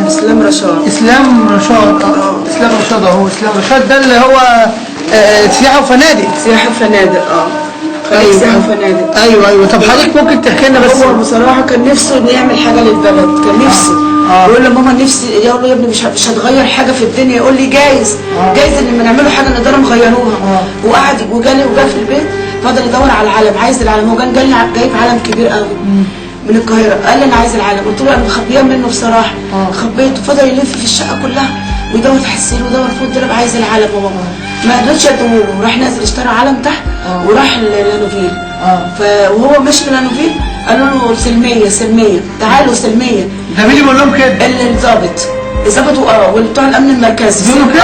اسلام رشاد. اسلام رشاد. اسلام رشاد اهو. اسلام رشاد ده اللي هو سياحة وفنادق. سياحة وفنادق. ايوه سياحة وفنادق. ايوه ايوه. طب حضرتك ممكن تحكي لنا بس؟ هو بصراحة كان نفسه انه يعمل حاجة للبلد، كان نفسه. يقول لماما نفسي، يقول له يا ابني مش هتغير حاجة في الدنيا، يقول لي جايز جايز ان لما نعمله حاجة نقدر نغيروها. وقعد وجالي وجا في البيت، فضل يدور على العلم، عايز العلم. هو كان جايب علم كبير قوي من القاهرة، قال لي انا عايز العلم. قلت له انا مخبياه منه بصراحة. خبيته. فضل يلف في الشقة كلها ويدور في السرير ويدور فوق الدولاب، عايز العلم. يا ماما ما قدرتش اديهوله. راح نازل اشترى علم تحت وراح لانوفيل. وهو ماشي في لانوفيل قالوا له سلمية سلمية، تعالوا سلمية. ده مين اللي بيقول لهم كده؟ الظابط وبتوع الامن المركزي بيقولوا كده؟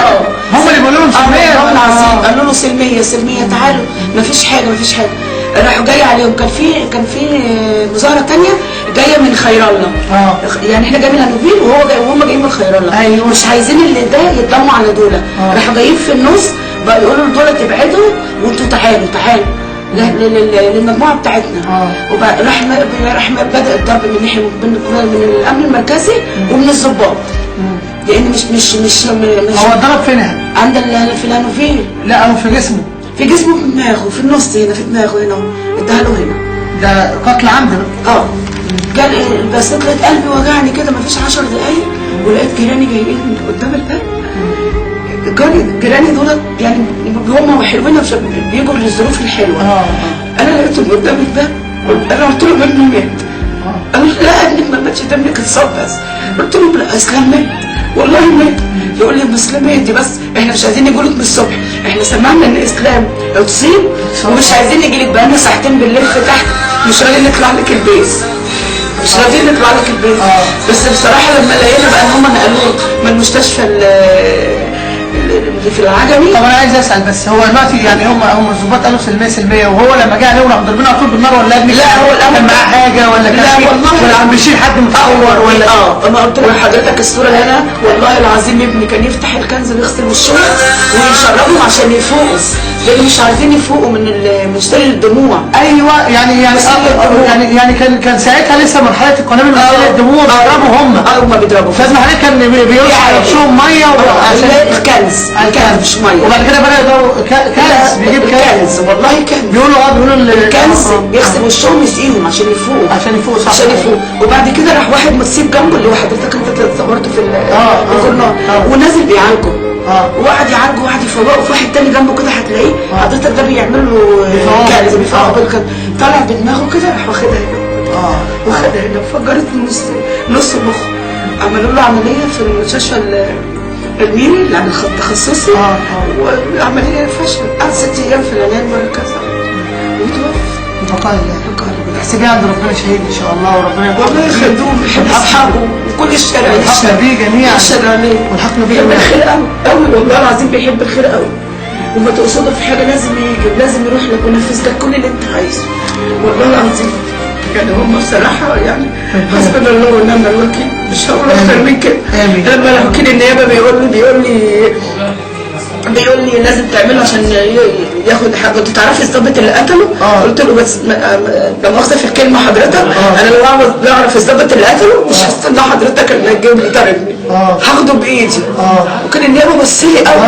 هم اللي بيقولوا لهم سلمية؟ والله العظيم قالوا له سلمية سلمية، تعالوا مفيش حاجة مفيش حاجة. راحوا جاي عليهم. كان في مظاهره ثانية جاية من خير الله. يعني احنا جايين من هانوفيل وهو جاي وهم جايين من خير الله. ايوه. مش عايزين اللي ده يتضموا على دول. راحوا جايين في النص بقى يقولوا لدول تبعدوا وانتوا تعالوا تعالوا للمجموعة بتاعتنا. وراح راح بدا الضرب من ناحية من الامن المركزي ومن الظباط. لان مش مش مش مش هو اتضرب فين؟ عند في الهانوفيل. لا هو في جسمه. في جسمه، في دماغه، في النص هنا، في دماغه هنا، اداها له هنا. ده قتل عمد بقى. جال بس لقيت قلبي وجعني كده مفيش 10 دقايق، ولقيت جيراني جايين من قدام الباب. جيراني دول يعني هم حلوين بيجوا للظروف الحلوة. انا لقيتهم قدام الباب، انا قلت لهم ابني مات. قالوا لي لا ابنك ما ماتش، ده ابنك اتصاب بس. قلت لهم لا اسلام مات والله مات. يقول لي اسلام مات بس احنا مش عايزين نجيلك من الصبح، احنا سمعنا ان اسلام اتصيب ومش عايزين نجيلك، بقالنا ساعتين بنلف تحت مش راضيين نطلع لك البيت، مش راضيين نطلع لك البيت. بس بصراحة لما لقينا بقى ان هم نقلوه من المستشفى اللي في العجمي. طب انا عايز اسال بس، هو دلوقتي يعني هم الظباط قالوا سلمية سلمية، وهو لما جه عليهم راحوا ضاربينه على طول بالنار، ولا ابني لا هو الاول كان معاه حاجة ولا كان لا والله ولا عم بيشيل حد متعور ولا انا قلت لحضرتك الصورة هنا والله العظيم ابني كان يفتح الكنز ويغسل وشهم ويشربهم عشان يفوقوا، لان مش عايزين يفوقوا من مشتري الدموع. ايوه يعني يعني يعني يعني كان ساعتها لسه مرحلة القنابل ومشتري الدموع بيضربوا هم. هم بيضربوا. فلازم حضرتك كان بيرش على وشهم مية عشان الكنز، الكنز مش مية. وبعد كده بدا يضربوا كنز، بيجيب كنز والله كنز، بيقولوا بيقولوا الكنز بيغسل وشهم يسقيهم عشان يفوقوا، عشان يفوقوا صح، عشان يفوقوا. وبعد كده راح واحد متصيب جنبه اللي هو حضرتك انت اتصورته في الجورنال ونازل بيعالجه. وقعد يعالجه وقعد يفوقه. في واحد تاني جنبه كده هتلاقيه حضرتك ده بيعمل له كنز، بيفوقه بالكنز، طالع بدماغه كده راح واخدها هنا، واخدها هنا، فجرت نص مخه. عملوا له عملية في المستشفى الميري اللي عند التخصصي، وعملية فشلت، قعد 6 ايام في العناية المركزة وتوفى. بقاء الله، تحسبيه عند ربنا شهيد ان شاء الله، وربنا والله يخدوه ويحب اصحابه وكل الشارع، والحقنا بيه جميعا، والحقنا بيه بيحب الخير قوي قوي والله العظيم، بيحب الخير قوي. وما تقصده في حاجة لازم يجي ولازم يروح لك وينفذ لك كل اللي انت عايزه والله العظيم. يعني هم بصراحة يعني حسبنا الله ونعم الوكيل، مش هقول اكتر من كده. لما راح وكيل النيابة بيقول لي لازم تعمله عشان ياخد حاجة. انت تعرفي الظابط اللي قتله؟ قلت له بس لا مؤاخذة في الكلمة حضرتك، انا لو اعرف الظابط اللي قتله مش هستنى حضرتك اللي تجيب لي طرد، هاخده بايدي. وكان النيابة بص لي قوي.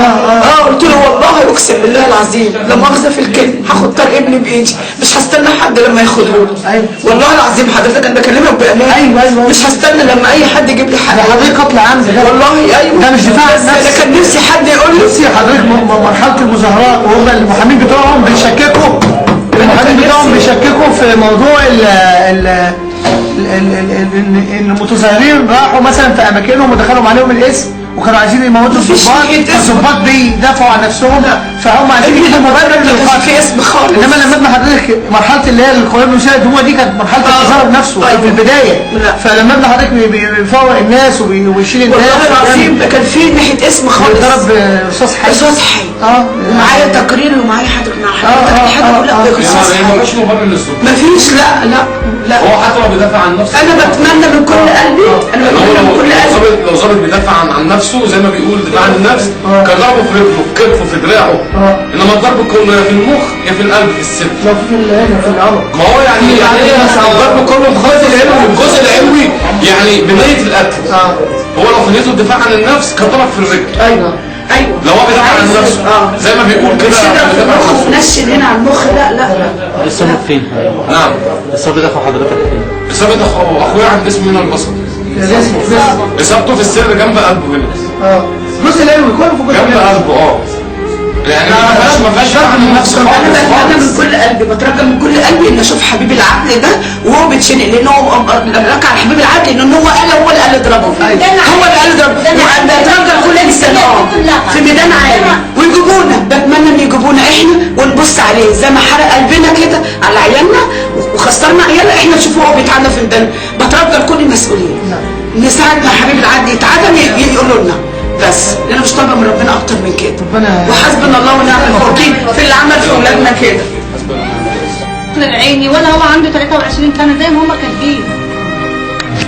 قلت له والله اقسم بالله العظيم لا مؤاخذة في الكلمة هاخد طرد ابني بايدي، مش هستنى حد لما ياخده لي. والله العظيم حضرتك انا بكلمك بامان. ايوه مش هستنى لما اي حد يجيب لي حق. ده حضرتك قتل عمد والله. ايوه ده مش دفاع عن النفس. انا كان نفسي حد يقول لي. نفسي حضرتك مرحلة المظاهرات وهم المحامين بتوعهم بيشككوا، المحامين بتوعهم بيشككوا في موضوع ال ال ان المتظاهرين راحوا مثلا في اماكنهم ودخلوا عليهم الاسم وكانوا عايزين يموتوا الظباط، الظباط بيدافعوا عن نفسهم، فهم عايزين يجيبوا مبرر للقتل في اسم خالص. انما لما ابن حضرتك مرحلة اللي هي القوات المسلحة هو دي كانت مرحلة التظاهر نفسه في البداية. فلما ابن حضرتك بيفوق الناس وبيشيل الناس والله العظيم ده كان في ناحية اسم خالص، ضرب رصاص حي، رصاص حي. ومعايا تقرير ومعايا حضرتك مع حضرتك الحاجة كلها رصاص حي. مفيش مبرر للظباط، مفيش. لا لا لا، هو حتى لو بيدافع عن نفسه. انا بتمنى من كل قلبي، انا بتمنى من كل قلبي لو ظابط بيدافع عن نفسه زي ما بيقول دفاع عن النفس، كان ضربه في رجله، في كتفه، في دراعه. انما الضرب كله يا في المخ يا في القلب في الصدر. لو في هنا في العنق. ما هو يعني ايه الضرب كله في الجزء العلوي، الجزء العلوي يعني بداية القتل. هو لو في نيته الدفاع عن النفس كان ضرب في الرجل. ايوه ايوه، لو هو بيدافع عن نفسه زي ما بيقول كده مش يضرب في المخ ونشن هنا على المخ. لا لا. إصابة فين؟ نعم. إصابة أخو حضرتك فين؟ إصابة أخويا عند اسمه هنا البصل. إصابته في السر جنب قلبه هنا. الجزء العلوي كله في الجزء جنب قلبه. يعني ما فيهاش دفاع عن النفس خالص. انا من كل قلبي بترجى من كل قلبي ان اشوف حبيب العدل ده وهو بيتشنق، لان هو ركع على حبيب العدل، لان هو قال هو اللي قال اضربه، هو اللي قال اضربه. بترجى كل انسان في ميدان عام ويجيبونا، بتمنى ان يجيبونا احنا ونبص عليه زي ما حرق قلبنا كده على عيالنا وخسرنا عيالنا، احنا نشوفه وهو بيتعلم في ميدان. بترجى لكل المسؤولين نساعد مع حبيب العدل يتعدم يقولوا لنا بس، لأن مش طالبه من ربنا اكتر من كده. وحسبنا الله ونعم الوكيل في اللي عمل في اولادنا كده. عيني ولا هو عنده 23 سنة زي ما هما كاتبين.